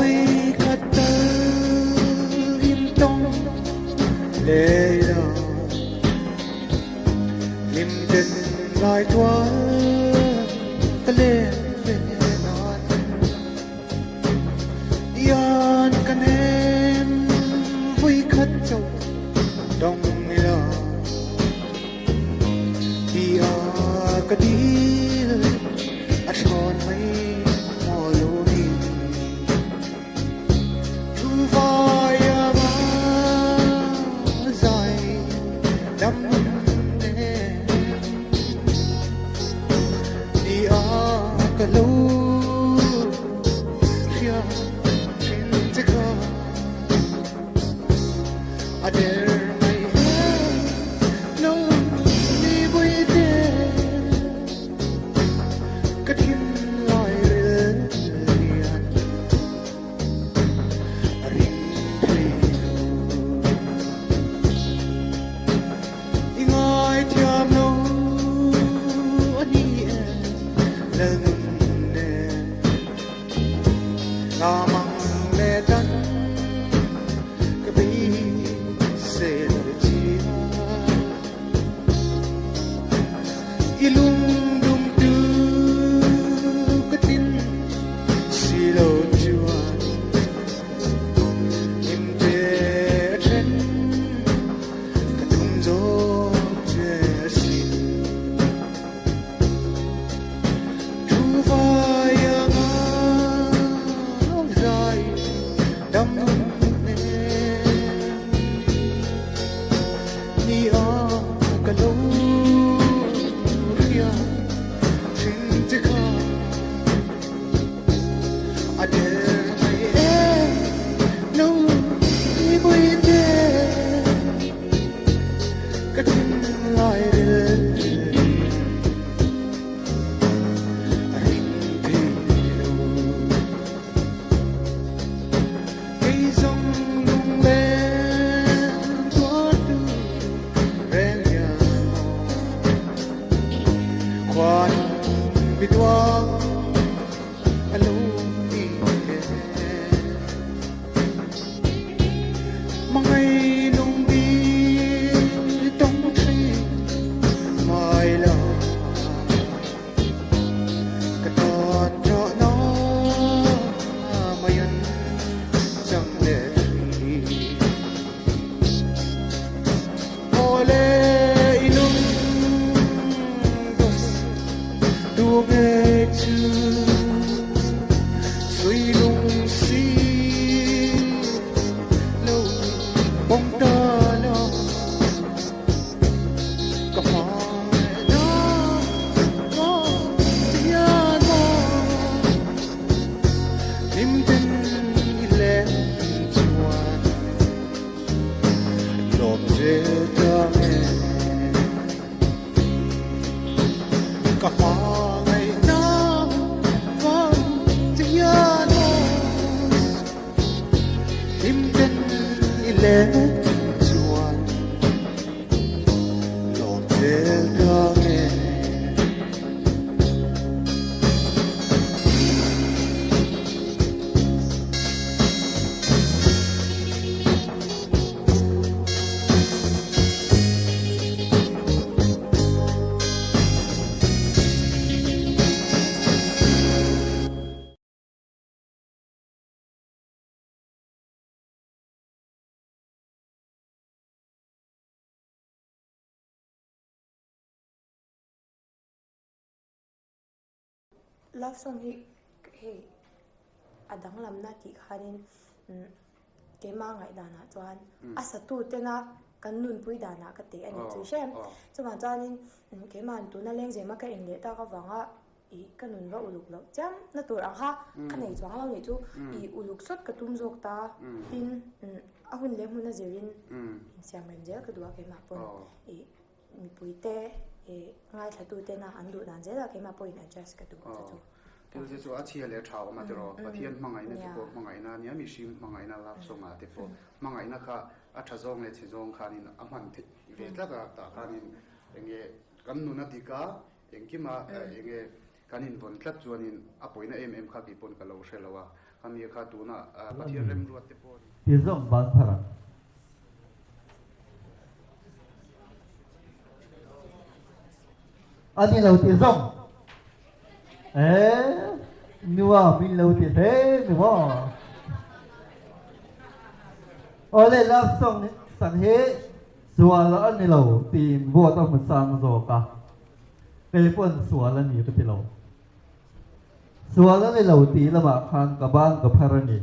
Vawikhat tal in tawng leh ila, hlim ten lai tual ka len ve nan. Ian ka nem vawikhat chauh dawng ila, ti a ka dil a hrawn mai maw lo ni. Thu vai a va zai dam nen ni a ka lo hria thin che kha a der mai lo ni vui te ka thin lai ril lian a ring thei lo i ngai thiam lo a ni e lal nun nen nga mang le tan ka beisei lo chia i lungdum tu ka tlin si lo chuan himte a then ka tum zawk che asin. Thu vai anga zai dam nen ni a ka lo hria thin che kha a der mai em lo ni pui te ka thin lai ril a ring thei lo. Kei zawng lunglen tuartu reng hian maw khuan mi tuang a lo ni e. Mangai lungdi tong thin mai lo ka tan rawh na mai an chang leh thin. Awle i lung tu nge chu sui lung si lo bawng ta lo ka hmai na hian maw hlim ten i len chuan lawm zel ta nge ka hmangaihna vang che hian aw hlim ten i let chuan lawm zel ta nge. Love song hi hei a danglamna tih khanin keimah ngaihdanah chuan a satu tena kan nunpui danah ka teh a ni chu hrem. Chuvang chuanin keimah tuna lengzema ka en leh tak avanga ih ka nun va uluk loh chiam na tur ang kha ka nei chuang lo nih chu ih uluk sawt ka tum zawk ta tin a hun leh hmun a zirin insiam rem zel ka duh a keimah pawn ih mipui te ih ngaithla tu tena an duh dan zel a keimah pawhin adjust ka duh chu chu. Thil te chu a chhia leh tha awm a tiraw Pathian hmangaihna te pawh hmangaihna ania mihring hmangaihna love song ah te pawh hmangaihna kha a tha zawng leh chhe zawng khanin a hman theih ve tlat a tah khanin enge kan nun a dik a engkima enge kan invawn tlat chuanin a pawina em em kha kei pawn ka lo hre lo a. Khami kha tuna Pathian remruat te pawh a ni. Ti zawng ban phar ang. A ni lo ti zawng. Eh, nuam min lo ti hle ni maw? Awle love song sak hi sual a ni lo tiin vote a hmu sang zawk a, kei pawn sual a ni ka ti lo. Sual a ni lo tih lamah khan ka ban ka phar a ni.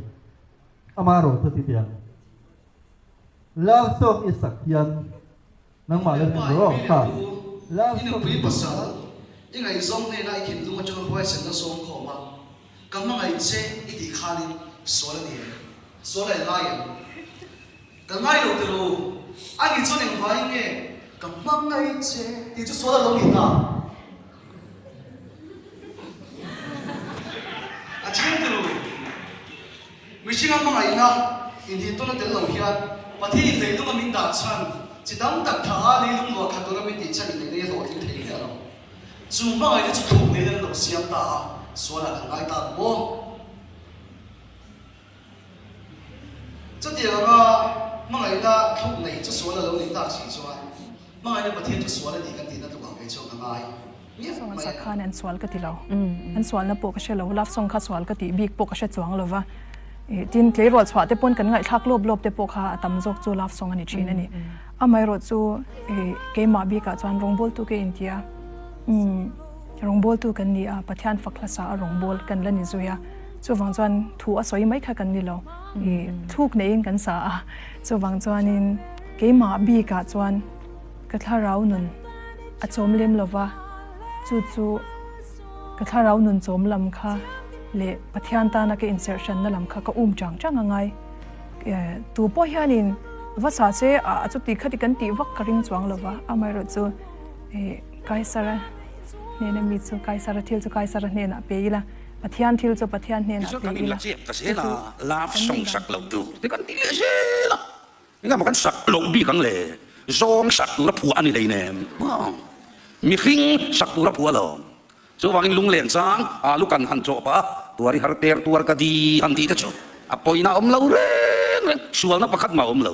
Ama rawh chu ti tiang. Love song i sak hian nangmah lo hlim rawh kha. Love I song nupui i sak pasal, i ngaihzawng hnena i thinlung atanga huaisenna sawm khawm a, ka hmangaih che i tih khanin sual a ni em? Sual a ngai em? Ka ngai lo tilo, a nih chuan engvangin nge ka hmangaih che tih chu sual a lo ni ta? A chiang tilo. Mihringa hmangaihna inhihtawn a tel lo hian Pathianin leilunga min dah chhan chi tam tak tha a leilung luah khat tura min tih chhan inneihna hi a hlawhtling thei miah lo. Chu hmangaihna chu thluk neiin an lo siam ta a, sualah kan ngai ta ang maw? Chutiang anga hmangaihna thluk nei chu sual a lo nih tak si chuan hmangaihna Pathian chu sual a ni kan tihna tluk ang kei chuan ka ngai miah Song an mai sak a ni. khan an sual ka ti lo. An sualna pawh ka hre lo. Love song kha sual ka tih bik pawh ka hre chuang lo va. Tin, tleirawl chhuah te pawn kan ngaihthlak lawp lawp te pawh kha a tam zawk chu love song a ni thin a ni. Amaherawh chu keimah bikah chuan rawngbawltu ka inti a. Rawngbawltu kan ni a, Pathian fak hlasa a rawngbâwl kan la ni zui a. Chuvang chuan thu a sawi mai kha kan ni lo, i thluk neiin kan sa a. Chuvang chuanin keimah bikah chuan ka thlarau nun a chawm lem lo va, chu chu ka thlarau nun chawm lam kha leh Pathian tana ka inserh hranna lam kha ka um chang chang a ngai. Tu pawh hianin va sa se a chuti khati kan tih vak ka ring chuang lo va, amaherawhchu Kaisara hnena mi chu Kaisara thil chu Kaisara hnenah pe ila, Pathian thil chu Pathian hnenah Tichuan pe kan ila, inla chiak ta chu zel chu a, love kan song rin dan sak tur loh tur te kan ti leh zel a, engemaw kan sak loh bik ang le, zawng sak tura phuah a ni hleinem, mihring sak tura phuah alawm. Chuvangin lunglen chang alu kan han chawh pah a, tuar i har ter tuar ka di han tih te chu a pawina a awm lo reng reng, sualna pakhat mah a awm lo.